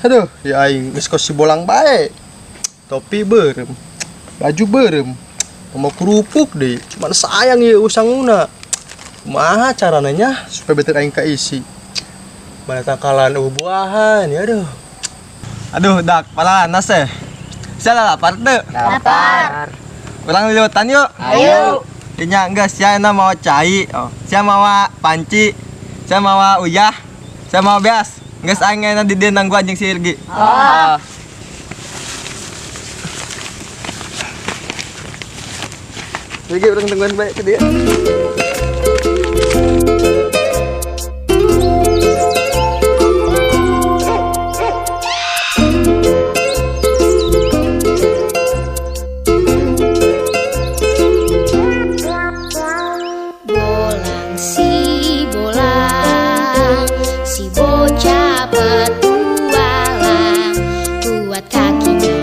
Aduh, ya aing geus kos si bolang bae. Topi beureum. Baju beureum. Mau kerupuk deh. Cuman sayang ya usanguna. Kumaha carana nya supaya beter aing kaisi. Mana tangkalan buah-buahan ya aduh. Aduh, dak palanas eh. Sia lapar teu? Lapar. Urang liliwatan yuk. Ayo. Nya enggak sia na mawa cai. Oh, sia mawa panci. Sia mawa uyah. Sia mawa beas. Geus aing na di dieu nangguan jeung si Irgi. Oh. Irgi urang tungguan bae ke dieu. Bolang si bolang, si bocah petualang, kuat kakinya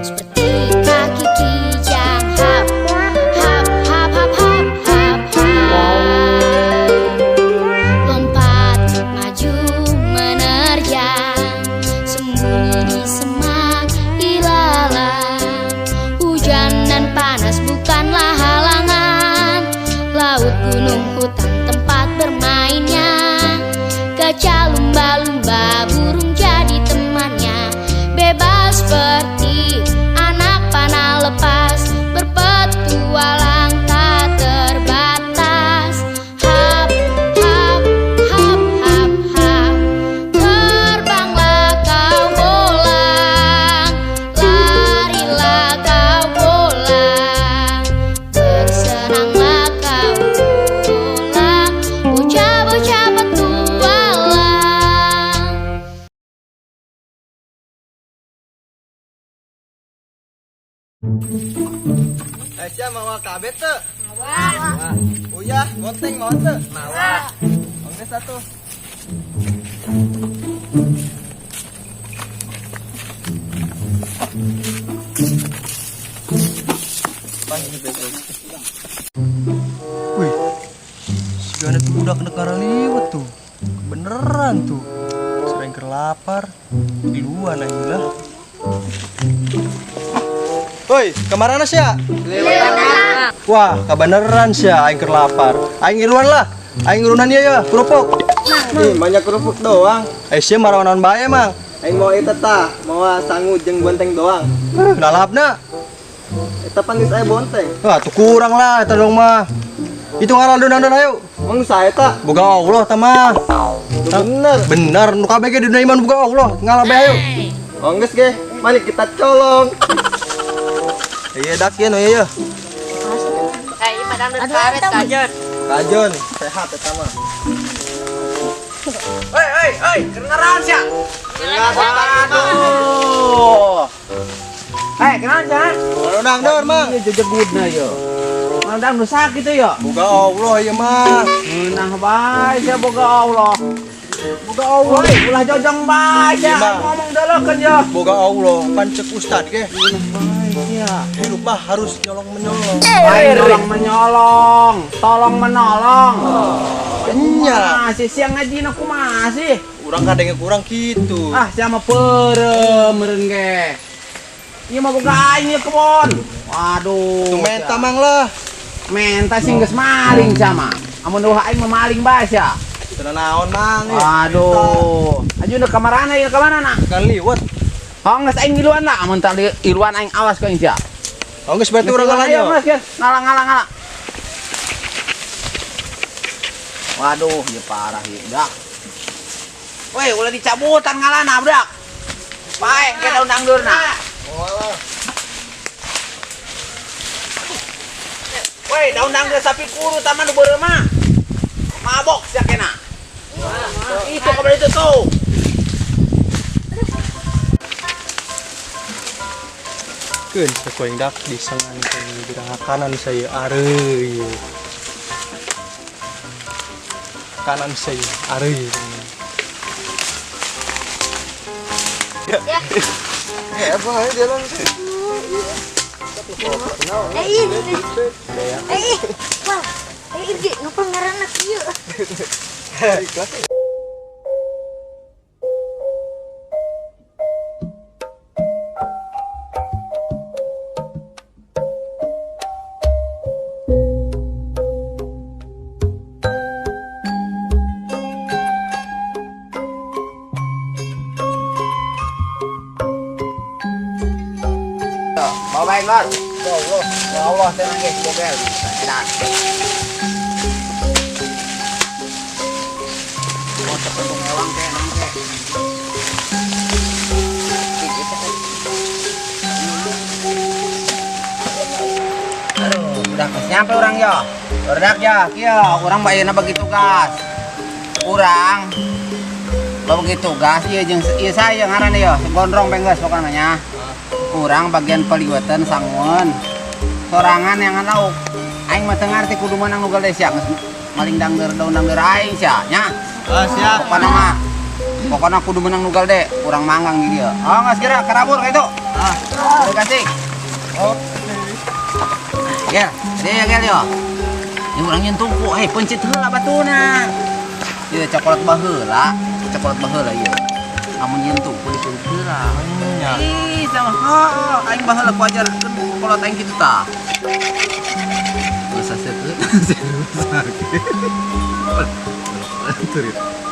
seperti kaki kijang. Hap hap hap hap hap hap hap, lompat maju menerjang, sembunyi di semak ilalang. Hujan dan panas bukanlah halangan, laut, gunung, hutan tempat bermainnya. Gajah, lumba-lumba, burung jadi temannya. Bebas seperti anak panah lepas, berpetualang tak terbatas. Hap, hap, hap, hap, hap, terbanglah kau bolang, larilah kau bolang, bersenanglah kau bolang, bocah-bocah petualang. Eh, sia mawa kabeh teu? Mawa. Uyah, bonteng mawa teu? Mawa. Ongges atuh. Wih, si tuh udah kena liwet tuh. Beneran tuh. Sering kerlapar. Di luar aja lah. Woi, kemana sih ya? Wah, kebeneran sih ya, aing kerlapar. Aing ngiluan lah. Aing ngiluan ya ya, kerupuk. Ih, banyak kerupuk doang. Eh, sia marawanan bae emang. Aing mau eta tah, mau sangu jeung bonteng doang. Nalapna. Eta pan geus aya bonteng. Wah, tuh kurang lah eta dong mah. Itu ngaran don ayo. Mang sae ta? Boga Allah ta mah. Bener. Bener, nu kabeh ge dina iman boga Allah. Ngalah bae ayo. Oh, geus ge, mari kita colong. Iya dak ieu nu ieu. Aduh, kajon. Kajon, sehat eta mah. Hei, hei, hei, kedengeran sia. Aduh. Hei, kenalan sia. Undang dor, Mang. Ieu jejegudna yo. Undang nu sakit yo. Boga Allah ieu mah. Ngeunah bae sia boga Allah. Boga Allah, ulah jojong bae sia. Ngomong deuleukeun yo. Boga Allah, pan cek ustad ge. Ngeunah bae sia. Hidup mah harus nyolong menyolong. Lain tolong menyolong, tolong menolong. Nya. Masih siang ngaji na kumaha sih? Urang kadenge kurang gitu. Ah, sia mah peureum meureun ge. Ieu mah boga aing ieu kebon. Waduh. Tuh menta mang lah. Menta sih geus maling sia mah. Amun eueuh aing mah maling bae sia. Teu naon mang. Waduh. Aju nu ka marana ieu ka mana na? Kan liwet. Oh, geus aing ngiluan lah. Amun tah iluan aing awas ka aing sia. Oh, geus berarti urang ngalah Ayo, geus, geus. Ngalah, ngalah, ngalah. Waduh, ieu parah ieu, dak. Woi, ulah dicabutan ngalana, budak. Bae, ke daun anggurna. Woi, daun anggur sapi kuru taman nu beureum mah. Mabok sia kena. Itu kabar itu tuh. Keun sakuing dak disengan ku kanan saya areuy. Kanan saya areuy. Ya. Eh, apa aja jalan sih? Eh, wah, Irgi, ngapa ngaranna kieu? Cobain, Bos. Ya Allah, ya Allah, tenang guys, bogel. Enak. Mau cepet ewang teh, nang teh. Aduh, udah nyampe orang ya. Udah ya, kieu urang bayeuna bagi tugas. Urang bagi tugas ieu jeung ieu saya ngaranna ieu, gondrong benggeus pokona nya. Urang bagian peliwetan sangun. Sorangan yang lauk. Aing mah teu ngarti kudu meunang nu gede sia geus maling dangdeur daun dangdeur aing sia nya. Ah, siap. Pokona mah pokona kudu meunang nu gede, urang manggang di dieu. Oh, geus kira karabur ka itu. Ah. Terima kasih. Oh. Gel, dia gel yo. Ini urang nyen tungku, hei pencet heula batuna. Ieu coklat baheula, coklat baheula ieu. Amun nyen tungku dipencet heula. Nya. Ih, sama heeh, aing baheula ku ajar kolot aing kitu tah. Masa setu sakit.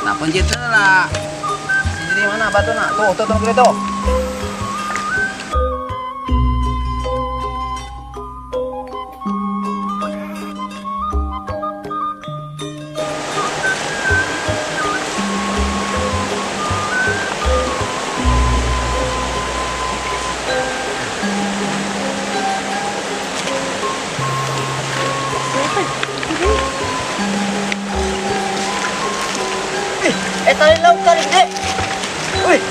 Nah, pencet heula. Jadi mana batuna? Tuh, tuh, tuh, tuh. Tali lauk tali gede. Wih.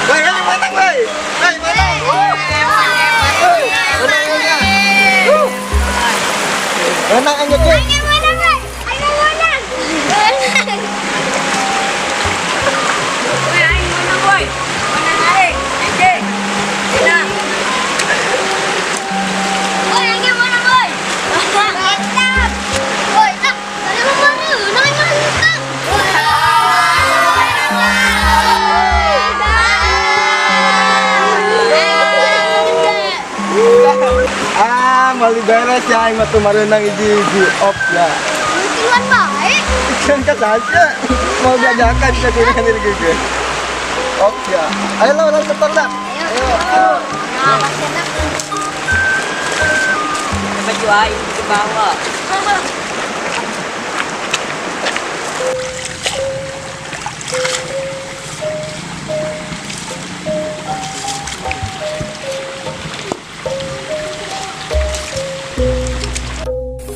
Woi, woi, menang, woi. Woi, menang. Menang aja, Cek. Aing menang, woi. Aing menang. Menang. Woi, aing menang, woi. Menang aing. Oke. Menang. Woi, aing menang, woi. Mantap. Woi, ah, tadi lu menang, mantap. Ah, malu beres ya aing mah tuh mareunang hiji-hiji op ya. Tuhan baik. Kan kata mau diajarkan ke kuningan ini gitu. Op ya. Ayo lah orang setor dah. Ayo. Nah, masih enak. Baju aing ke bawah.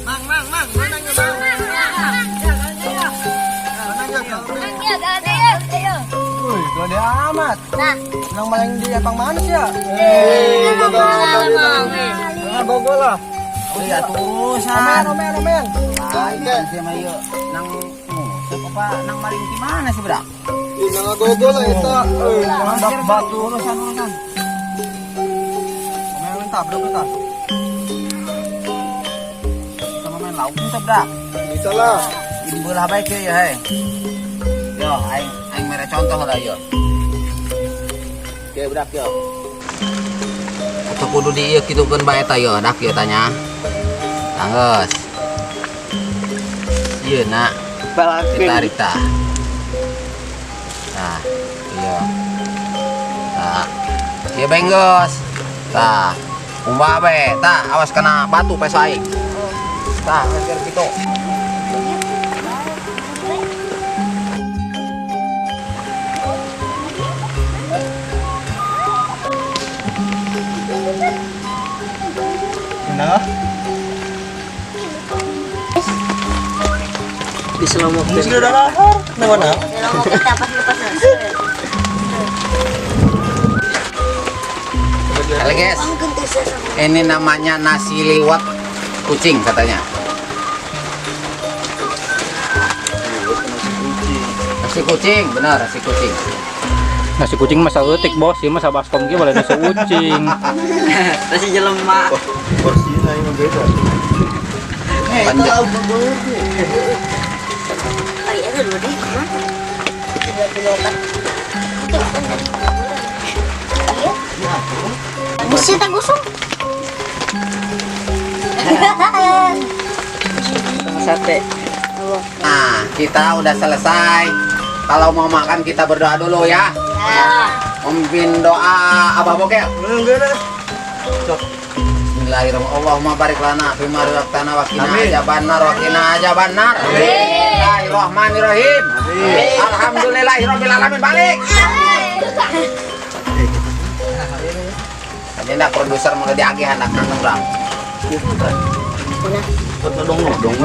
Mang, mang, mang, menang ya, mang. Menang ya, mang. Ya, gak ada ya. Ayo. Wih, gede amat. Nah, Nang maling di lapang mana sih ya? Mang. Nah, gogol lah. Iya, terusan. Omen, omen, omen. Lain sih mah ieu nang nguseup apa nang maling di mana sih, Bra? Ih, nang gogol lah itu. Eh, batu urusan urusan. Omen tabrak kita. Sama main lauk teh, Bra. Bisa lah. Ini belah baik ya, hei. Yo, aing aing mere contoh lah yo. Oke, budak yo. Atau kudu di ieu kitukeun bae ta yo, dak ieu tanya. Tanggeus. Ieu nak ditarik tah. Nah, iya. Tah. Ieu benggeus. Tah. Umbah bae, tah awas kena batu peso aing. Tah, geus kitu. Nah, Di selama ini sudah lahar. Nah, mana? Kalau mau kita pas lepas. Halo guys, ini namanya nasi liwet kucing katanya. Nasi kucing, benar nasi kucing. Nasi kucing masa leutik bos, ieu mah sabaskom ge boleh nasi kucing. Nasi jelema. Porsinya ini beda. Eh, Panjang. lauk gogol. Tiga opat. Itu kan dari iya. Mesti tak gosong. Sate. Nah, kita udah selesai. Kalau mau makan kita berdoa dulu ya. Ya. Memimpin doa Abah Bokel. Enggak dah. Cok. Bismillahirrahmanirrahim. Allahumma barik lana fima razaqtana wa qina azabannar wa qina azabannar. Bismillahirrahmanirrahim. Alhamdulillahirabbil alamin. Balik. Agenda produser mulai diagih anak nang urang. Dong dong.